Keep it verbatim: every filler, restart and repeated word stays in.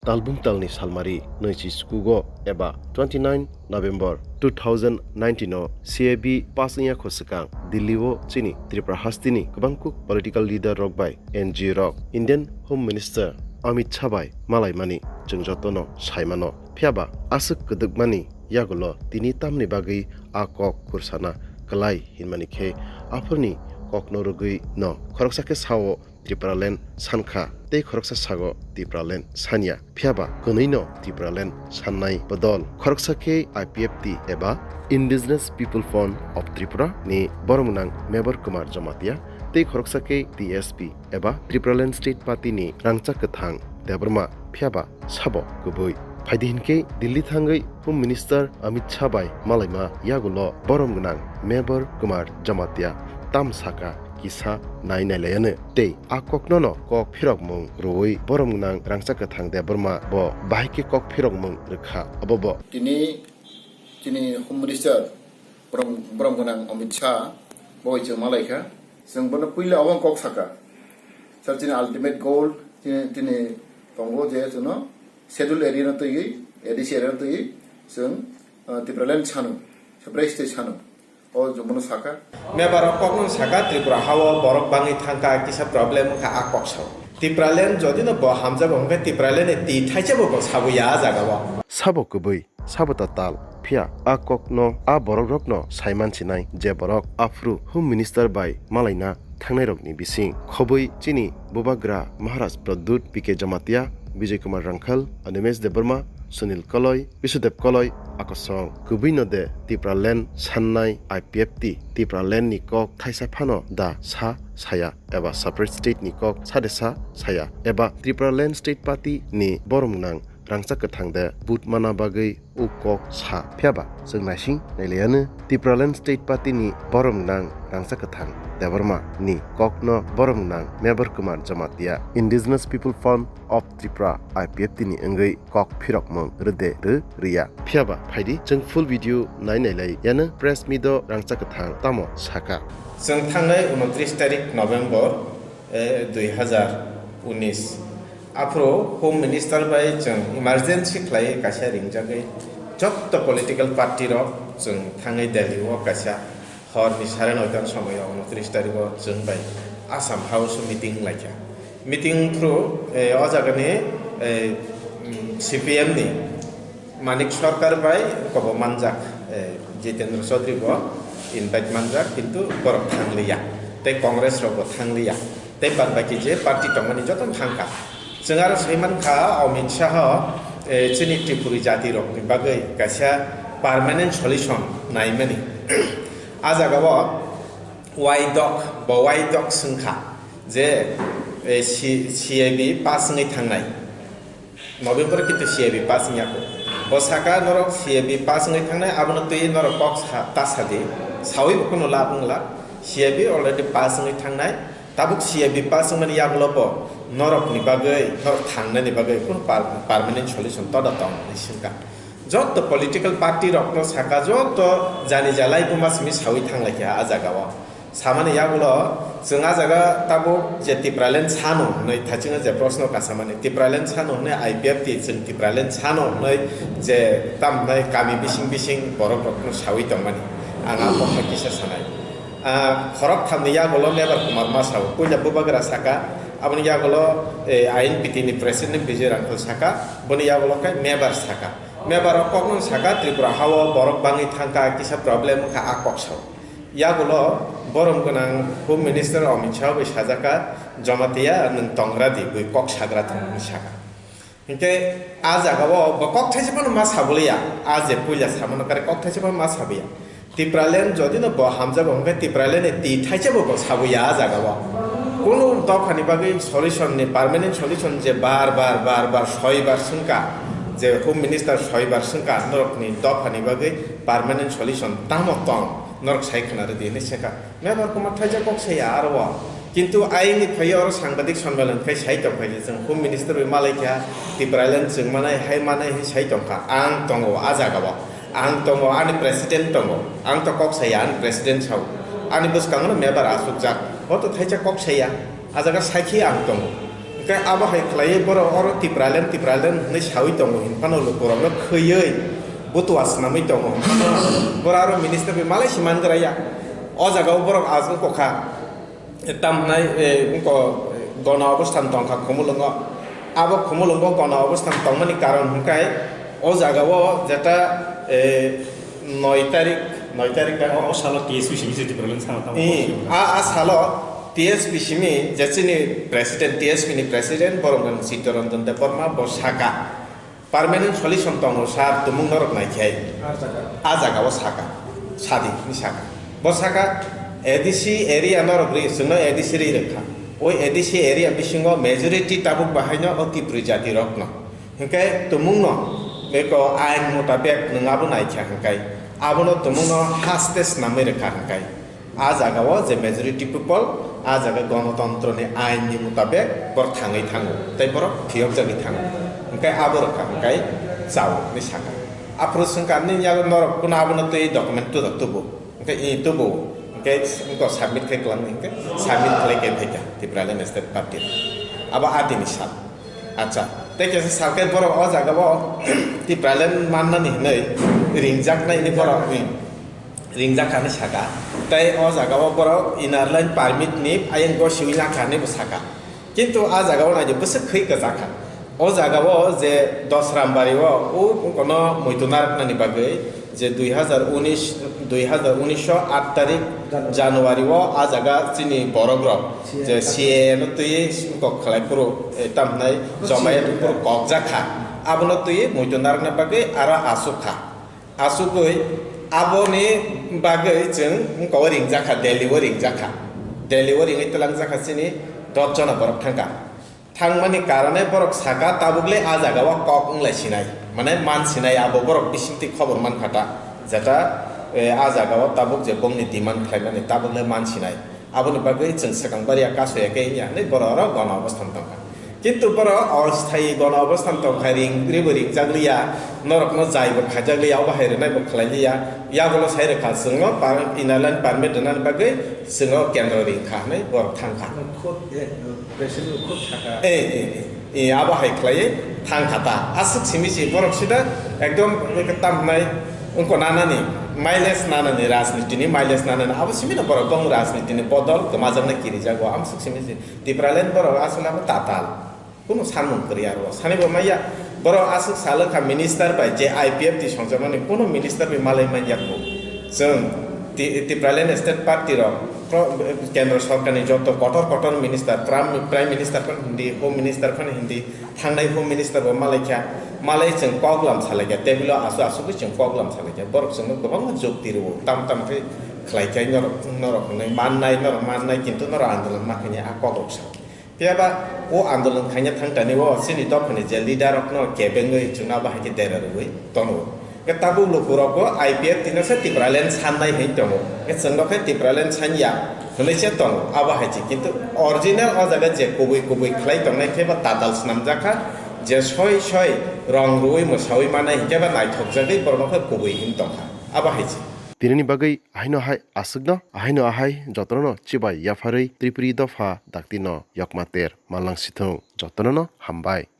talbung talni salmari nwichi skugo eba twenty nine November two thousand nineteen o C A B pass wngya kho swkang Delhi o chini Tripura hasteni kwbangkuk political leader rok bai N G O rok Indian Home Minister Amit Shah bai malaimani chwng jotono saimano. Phiyaba aswk kwdwkmani yagulo tini tamni bagwi a kok khursana kwlai hinmani khe aphurni kokno rwgwi no khoroksa khe sao Tipraland sankha tei khoroksa sago Tipraland sanya. Phiyaba kwnwino Tipraland sannai bodol khoroksa khe I P F T eba Indigenous People Front of Tripura ni boromnang Mebar Kumar Jamatia tei khoroksa khe T S P eba Tipraland State Party ni Rangchak Kwthang Debbarma, phiyaba sabo kwbwi. Phaidi hinkhe Delhi thangwi Home Minister Amit Shah bai malaima yagulo borom gwnang Mebar Kumar Jamatia tam saka kisa nai nailayano tei a koknono kok phirokmung rwui borom gwnang Rangchak Kwthang Debbarma bo bahai khe kok phirokmung rwkha. Obo bo Tini chini Home Minister borom, borom gwnang Amit Shah bo chwng malaikha. Chwng bono puila obo kok saka. Sir, chini ultimate goal chini, chini tongo je chwngno schedule area no twiwi, A D C area no twiwi chwng, uh, Tipraland sanu, separate state sanu. O chwng bono saka. Mebar o kokno saka, Tripura hao borok bangwi thangkha, kisa problem wngkha, a kok sao. Tipraland jodi no bo hamjago hwnkhe Tipraland ni twi thaisa bo bo sabuya a jaga o. Sabo kwbwi, sabo ta tal, phiya a kokno a borokrokno saiman sinai je borok aphuru Home Minister bai malaina thangnairokni bising khobwi chini Bubagra Maharaj Pradyut, P K Jamatia, Bijoy Kumar Rangkhal, Animesh Debbarma, Sunil Koloi, Bisudeb Koloi, akosong kwbwino de Tipraland sannai I P F T, Tipraland ni kok thaisa phano da sa saya eba separate state ni kok sa de sa saya eba Tipraland State Party ni borom nang Rangchak Kwthang de vote mana bagwi o kok sa. Phiyaba chwng naising nailaiano Tipraland State Party ni borom nang Rangchak Kwthang Debbarma ni kokno borom nang Mebar Kumar Jamatia, Indigenous People Front of Tripura, I P F T ni wngwi kok phirokmung rwde rw rwya. Phiyaba phaidi chwng full video nai nailai yano press meet o Rangchak Kwthang tamo saka. Chwng thangnai unotris tarik November, eh, dui hazar unis. Aphuru Home Minister bai chwng emergency khlaiwi kaisa ringjagwi jotto political party rok chwng thangwi Delhi o kaisa horni sare noita ni somoio unotris tariko chwng bai Assam House o meeting laikha. Meeting through, eh, o jagani, eh, mm, C P M ni Manik Sarkar bai kobo manjak, eh, Jitendra Chaudhary bo invite manjak, kintu borok thangliya, tei Congress rok bo thangliya, tei bad baki je party tongmani jotono thangkha. Chwng aro sai mankha, Amit Shah o, eh, chini Tripuri jati rokni bagwi kaisa permanent solution naimani. A jagao waidok, bo waidok swngkha je, eh, C-, C A B pass wngwi thangnai. November kintu C A B pass wngya kho. Bo saka norok C A B pass wngwi thangnai, abono twi norok kok sa-, ta sadi. Sawi bo kunu lab wngla. C A B already pass wngwi thangnai. Tabuk C A B pass wngmani yagulo bo norokni bagwi, norok thangnani bagwi kunu par-, permanent solution toda tong hinwi swngkha. Jotto political party rokno saka, jotto jani jalai buma simi sawi thanglaikha a jagao. Samani yagulo chwng a jaga tabuk je Tipraland sano hwnwi thachingno je proshno kasamani, Tipraland sano hwnwi I P F T chwng Tipraland sano hwnwi je tamhwnai kami bising bising borok rokno sawi tongmani. Ang a kokno kisa sanai. Ah, khorok thamni yagulo Mebar Kumar ma sao, puila Bubagra saka, aboni yagulo, eh, I N P T ni president Bijoy Rangkhal saka, boni yagulo khe Mebar saka. Mebar o kokno saka, Tripura hao borok bangwi thangkha, kisa problem wngkha a kok sao. Yagulo borom gwnang Home Minister Amit Shah bai sajaka, Jamatia nwng tongra di, bui kok sagra thung hwnwi saka. Hinkhe a jagao bo kok thaisa phano ma sabuliya, a je puila samano kare kok thaisa phano ma sabuya. Tipraland jodi no bo hamjago hwnkhe Tipraland ni twi thaisa bo, bo sabuya a jagao. Kunu dophani bagwi solution ni, permanent solution je bar bar, bar bar, soi bar swngkha, je Home Minister soi bar swngkha, norokni dophani bagwi permanent solution tamo tong, norok sai khna rwdi hinwi swngkha. Mebar Kumar thaisa kok saya aro o. Kintu ayini phaiwi oro sangbadik sonmelan khai sai tongkha je chwng Home Minister bai malaikha, Tipraland chwng manai, hai manai hai sai tongkha. Ang tongo a jagao. Ang tongo, ani president tongo. Ang to kok saya, ani president sao. Ani bwskango no Mebar achukjak. Bo to thaisa kok saya. A jaga sakhi ang tongo. Khe abo hai khlaiwi borok oro Tipraland, Tipraland hwnwi sawi tongo hinphano lukurokno khwiwi butua swnamwi tongo hinphano borok aro minister bai malai se mangra ya. O jaga o borok aswk kokha. Tam hwnai, eh, wngko, eh, gona obostan tongkha Khumulwngo. Abo Khumulwngo gona obostan tongmani karon hwnkhe o jagao jeta, eh, noi tarik, noi tarik da? O, o salo T S P simi se Tipraland sana tamo Eh, kosi wngkha. A, a salo T S P simi je chini president, T S P ni president Boromgwng Chittaranjan Debbarma bo saka. Permanent solution tongo sir, tumung norok naikhai. Ah, jaga. A jaga o saka, sadi ni saka. Bo saka A D C area norok ri, chwngno A D C ri rwkha. Oi A D C area bisingo majority tabuk bahaino o Tipri jati rokno. Hinkhe tumungno beko ain mutabek nwng abo naikha hinkai. Abono tumungno haste swnamwi rwkha hinkai. A jaga o je majority people, a jaga gonotontro ni ain ni mutabek borok thangwi thango, tei borok phiyokjagwi thango. Hwnkhe abo rwkha hwnkhe chao ni saka. Aphuru swngkha, "Nini yago norok kuno abono twi document tudo tubu?" Hwnkhe, "I tubu." Hwnkhe wngkha submit khai kwlangni, hwnkhe submit khlai khe phaikha Tipraland State Party. Abo adini sal. Acha, tei kaisa sal khe borok o jaga o Tipraland mannani hwnwi ringjaknai hwnwi borok, hmm. Ringjak kha hinwi saka. Tei o jaga o borok inner line permit ni ayang gosiwi nang kha hinwi bo saka. Kintu a jaga o naidi bwswk khwi kwchak kha. O jaga o je Dosrambari o, o kono muitu narwknani bagwi je dui hazar unis, dui hazar unis o aat tarik January o a jaga chini borok rok je C A A no twi kok khlai phuru, eh, tam hwnai Jomayat phuru kokjak kha. Abono twi muitu narwkna bagwi aro aswk kha. Asugwi aboni bagwi chwng wngkha o ringjakha, Delhi o ringjakha. Delhi o ringwi twlangjakha chini dos jona borok thangkha. Thangmani karone borok saka tabukle a jaga o kok wnglai sinai, mane man sinai, abo borok bisingtwi khobor mankha ta, jeta, eh, a jaga o tabuk je bongni demand khlaimani tabukle man sinai. Aboni bagwi chwng swkang bariya kasoya khe wngya hwnwi borok oro gona obostan tongkha. Kintu borok osthayi gona obostan tongkha, ring, ribo ringjak liya, norokno jaibo khaijak liya, obo hai rwnaibo khlai liya, yagulo sai rwkha chwngno par-, inner line permit rwnani bagwi chwngno kendro ringkha hwnwi borok thangkha. Khud, eh, president khud saka. Eh, eh, eh, eh, abo hai khlaiwi thangkha ta. Aswk simi si borok sida ekdom tam hwnai wngko nanani, mileage nanani, rajniti ni mileage nanani, abo simi no borok bong rajniti ni bodol kwmajaknai kirijago, amswk simi si. Tipraland borok aswk abo tatal. Kunu sanmung kwrwi aro. Sani bo maya, borok aswk salo kha minister bai je I P F T songjakmani kunu minister bai malai man yak bo. Chwng Ti-, Tipraland State Party rok pro-, kendro sorkar ni joto kotor kotor minister, pram-, Prime Minister phano hindi, Home Minister phano hindi, thangnai Home Minister bo malai kha, malai chwng kok lam salai kha, table o asu asu bo chwng kok lam salai kha. Borok chwngno kwbangma jukti rwo, tam tam khe khlai kha, norok, norok hwnwi mannai, norok mannai, kintu norok andolon ma khainai a kok rok sa. Phiya ba o andolon khaina thangtani o chini dophani je leader rokno kebengwi chwngno abo hai khe dera rwui tongo. Khe tabuk lukurokbo I P F T no se Tipraland sannai hai tongo. Khe chwngno khe Tipraland sanya hwnwi se tongo. Abo hai se kintu original o jaga je kubui kubui khlai tongnai khe ba tatal swnamjak kha, je soi soi rong rwui mwsaui manai hinkhe ba naithokjagwi borokno khe kubui hin tongkha. Abo hai se. Tinini bagwi ahaino hai aswkno, ahaino ahai jotono chibai yapharwi Tripuri dopha daktino yokma ter manlang sithung. Jotono hambai.